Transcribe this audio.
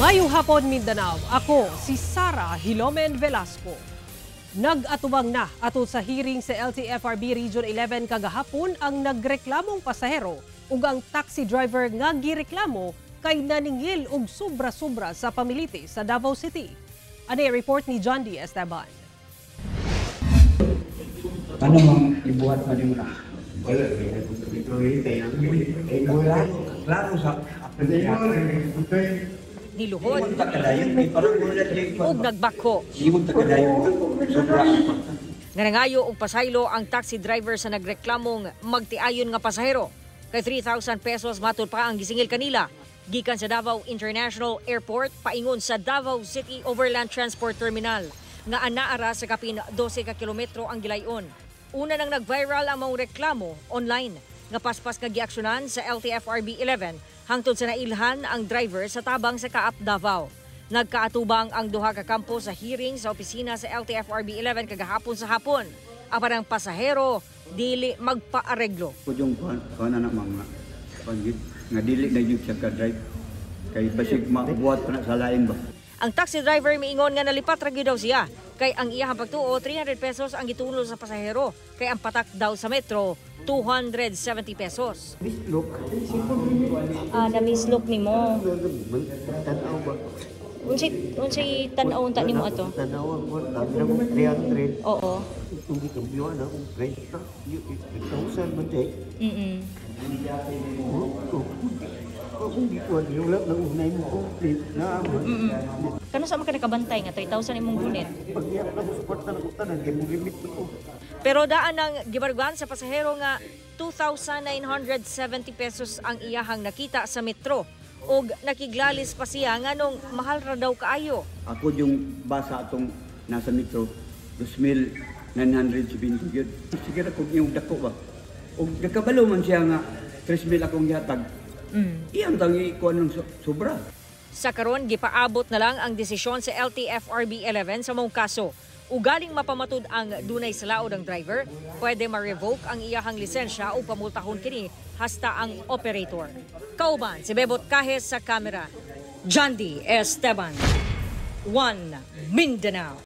Ngayong hapon, Mindanao, ako si Sara Hilomen Velasco. Nag-atubang na atol sa hearing sa LTFRB Region 11 kagahapon ang nagreklamong pasahero ug ang taxi driver nga gireklamo kay naningil og sobra-sobra sa pamilite sa Davao City. Ani report ni John D. Esteban. Ano mang ibuhat man nimo na? Wala, Wala, klaro sa Niluhod Imong takadayon kay parang wala di ug nagbakho. Imong takadayon sobra. Nga nangayo og pasaylo ang taxi driver sa nagreklamong magtiayon nga pasahero. Kay 3,000 pesos matud pa ang gisingil kanila gikan sa Davao International Airport paingon sa Davao City Overland Transport Terminal nga anaara sa kapin 12 ka kilometro ang gilayon. Una nang nag-viral ang maong reklamo online nga paspas nga giaksyonan sa LTFRB 11 hangtod sa nailhan ang driver sa tabang sa Kaap Davao. Nagkaatubang ang duha ka kampo sa hearing sa opisina sa LTFRB 11 kagahapon sa hapon. Apan ang pasahero dili magpaareglo. Ko yung kuan kuan na mga kuan gyud nga dili na gyud siya ka drive kay basig mabuhat pa na sa lain ba. Ang taxi driver miingon nga nalipat ra gyud daw siya kay ang iyahang pagtuo 300 pesos ang gitulo sa pasahero kay ang patak daw sa metro 270 pesos. Ah, na-mislook nimo. Tanaw ba? Unsay unsay tan-aw unta nimo ato? Tanaw ko, tabi na ko 300. Oo. Kung gikambyo na akong price na, 8,000 man day. Kung gikuan, wala na unay mo complete na. Kano sa man ka nakabantay nga 3,000 imong gunit? Pag-iyak na ko sa kwarta na ko tanan, kay mo limit na ko. Pero daan ang gibarguan sa pasahero nga 2,970 pesos ang iyahang nakita sa metro ug nakiglalis pa siya nganong mahal ra daw kaayo. Ako yung basa atong nasa metro 2,970 gyud. Sige ra kung iyong dako ba. Og nakabalo man siya nga 3,000 akong gihatag. Iyang tang ikuan ng sobra. Sa karon gipaabot na lang ang desisyon sa LTFRB 11 sa maong kaso. Ugaling mapamatud ang dunay sa laod ang driver, pwede ma-revoke ang iyahang lisensya o pamultahon kini hasta ang operator. Kauban si Bebot Kahes sa kamera. John D. Esteban. 1 Mindanao.